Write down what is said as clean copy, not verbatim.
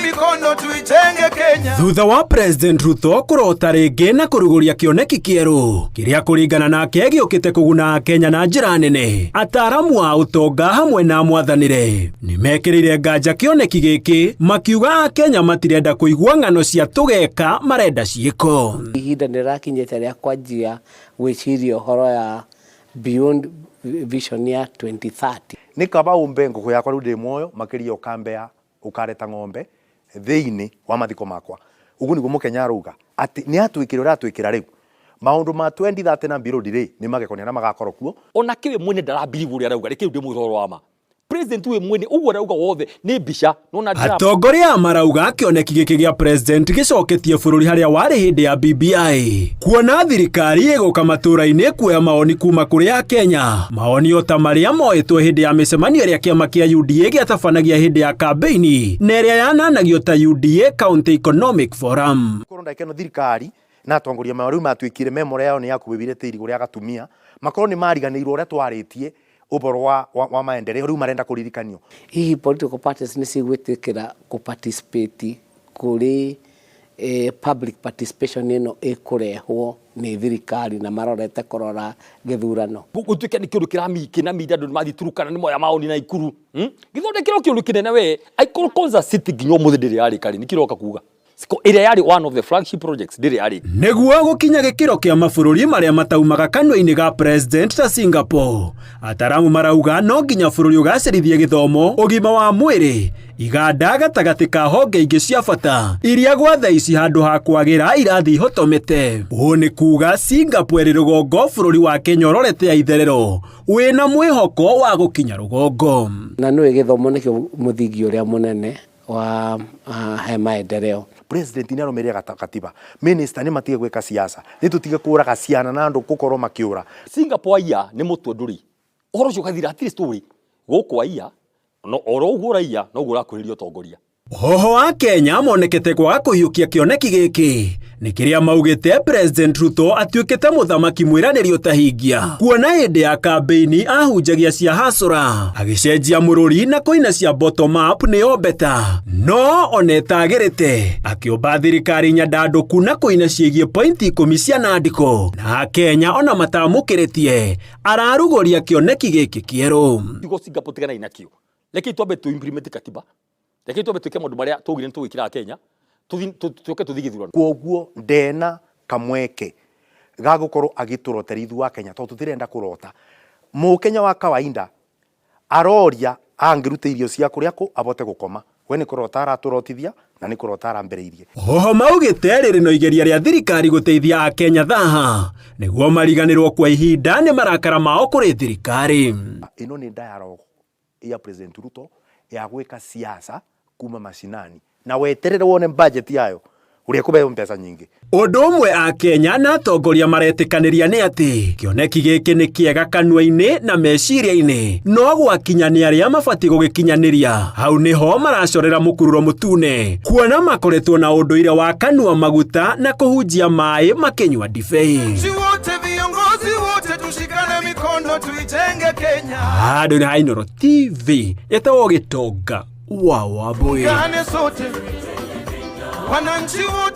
Mikono tuijenge Kenya. Thutha wa President Ruto kũrota rĩngĩ na kũrugũria kĩoneki kĩerũ kĩrĩa kũringana nake gĩũkĩte kũguna Kenya na njĩra nene, ataaramu a ũtonga hamwe na mwathanĩre nĩmekĩrĩire nganja kĩoneki gĩkĩ, makiuga Akenya matirenda kũigua ng'ano cia tũgeka, marenda ciĩko. Ihinda nĩ rĩrakinyĩte rĩa kwanjia gwĩciria ũhoro ya beyond vision ya 2030. Nĩ kaba ũmbe ngũkũ yakwa rĩu ndĩ muoyo makĩria ũkambea ũkareta ng'ombe thĩinĩ wa mathiko makwa. Ũguo nĩguo mũkenya arauga atĩ nĩ atwĩkĩra ũrĩa atwĩkĩra rĩu maũndũ ma 2030 na beyond rĩ nĩ magekonia na magakorwo kuo. Ona kiwe mwene ndarabirivu ũrĩa arauga, reke rĩu ndĩmwĩre ũhoro wa ma. President we mwene ũguo arauga wothe nĩ mbica nona drama. Atongoria marauga kĩoneki gĩkĩ gĩa president gĩcoketie bũrũri harĩa warĩ hĩndĩ ya BBI, kuona thirikari ĩgũka matũũra-inĩ kuoya maoni kuma kũrĩ Akenya, maoni o ta marĩa moĩtwo hĩndĩ ya mĩcemanio ĩrĩa kĩama kĩa UDA gĩatabanagia hĩndĩ ya kambĩini na ĩrĩa yananagio ta UDA County Economic Forum. Korwo ndagĩka ĩno thirikari na atongoria mao rĩu matuĩkire memory yao nĩ yakuĩire tĩri ũrĩa gatumia makorwo nĩ mariganĩirwo ũrĩa twarĩtie ũhoro wa maendeleo rĩu marenda kũririkanio. Hihi political parties nĩ cigwĩtĩkĩra kũ-participate kũrĩ public participation ĩno ĩkũrehwo nĩ thirikari na marorete kũrora gĩthurano? Gũtuĩke nĩ kĩũndũ kĩrami kĩna media, andũ nĩmathiĩ Turukana nĩ moya maoni na Ikuru, Gĩthondekero kĩũndũ kĩnene we aikorwo Konza City nginya ũmũthĩ ndĩrĩ yarĩka rĩ, nĩkĩo ũroka kuga Siko ĩrĩa yarĩ one of the flagship projects ndĩrĩ yarĩka. Nĩguo gũkinya gĩkĩro kĩa mabũrũri marĩa mataumaga kanua-inĩ ga president ta Singapore, ataramu marauga no nginya bũrũri ũgacĩrithie gĩthomo, ũgima wa mwĩrĩ, iganda gatagatĩ ka honge ingĩ cia bata iria gwa thaa ici handũ ha kwagĩra irathiĩ ihotomete. Ũũ nĩ kuga Singapore ĩrĩ rũgongo, bũrũri wa Kenya ũrorete ya itherero wĩna mwĩhoko wa gũkinya rũgongo. Na nĩũĩ gĩthomo nĩkĩo mũthingi ũrĩa mũnene wa he maendeleo. President nĩ arũmĩrĩre katiba, minister nĩ matige gwĩka siasa, nĩ tũtige kũraga ciana na andũ gũkorwo makĩũra. Singapore aiya nĩ mũtwe ndũrĩ ũhoro ũcio ũgathira, hatirĩ story gũkũ aiya no oro ũguo ũraiya noguo ũrakuhĩrĩria ũtongoria. Hoho wa Kenya monekete kwaga kũhiũkia kĩoneki gĩkĩ nĩ kĩrĩa maugĩte President Ruto atuĩkĩte mũthamaki mwĩranĩri ũtahingia, kuona hĩndĩ ya kambĩini ahunjagia cia hasũra agĩcenjia mũrũri na kũina cia bottom up nĩyo beta, no ona ĩtagĩrĩte akĩũmba thirikari nyandandũku na kũina ciĩgiĩ pointi 10 cia nandiko, na Akenya ona matamũkĩrĩtie ararugũria kĩoneki gĩkĩ kĩerũ. Tigo Singapore tiganai nakĩo, reke twambe tu implement katiba, reke twambe twĩke maũndũ marĩa twaugire nĩ tũgwĩkĩra Kenya, tũke tũthiĩ gĩthurano. Kwoguo ndena kamweke ga gũkorwo agĩtũrotera ithuĩ wa Kenya tondũ tũtirenda kũrota. Mũkenya wa kawaida aroria angĩruta irio cia kũrĩa kũ abote gũkoma, we nĩ kũrota aratũrotithia na nĩ kũrota arambĩrĩirie. Hoho maugĩte rĩrĩ no igeria rĩa thirikari gũteithia Akenya thaha nĩguo mariganĩrwo kwa ihinda nĩ marakara mao kũrĩ thirikari. Ĩno nĩ dialogue ya President Ruto ya gwĩka siasa kuma mashinani, na weterere wone budget yayo ũrĩa kũbeo mbeca nyingĩ. Ũndũ ũmwe Akenya na atongoria maretĩkanĩria nĩ atĩ kĩoneki gĩkĩ nĩ kĩega kanua-inĩ na meciria-inĩ, no gwakinya nĩ arĩa mabatiĩ gũgĩkinyanĩria hau nĩho maracorera mũkururo mũtune, kuona makoretwo na ũndũire wa kanua maguta na kũhunjia maĩ makĩnyua ndibei. Wananchi wote, viongozi wote, tushikane mikono tuijenge Kenya. Handũ nĩ ha Inooro TV ĩtagwo Gĩtonga wa Wambũi. Tuungane sote, wananchi wote.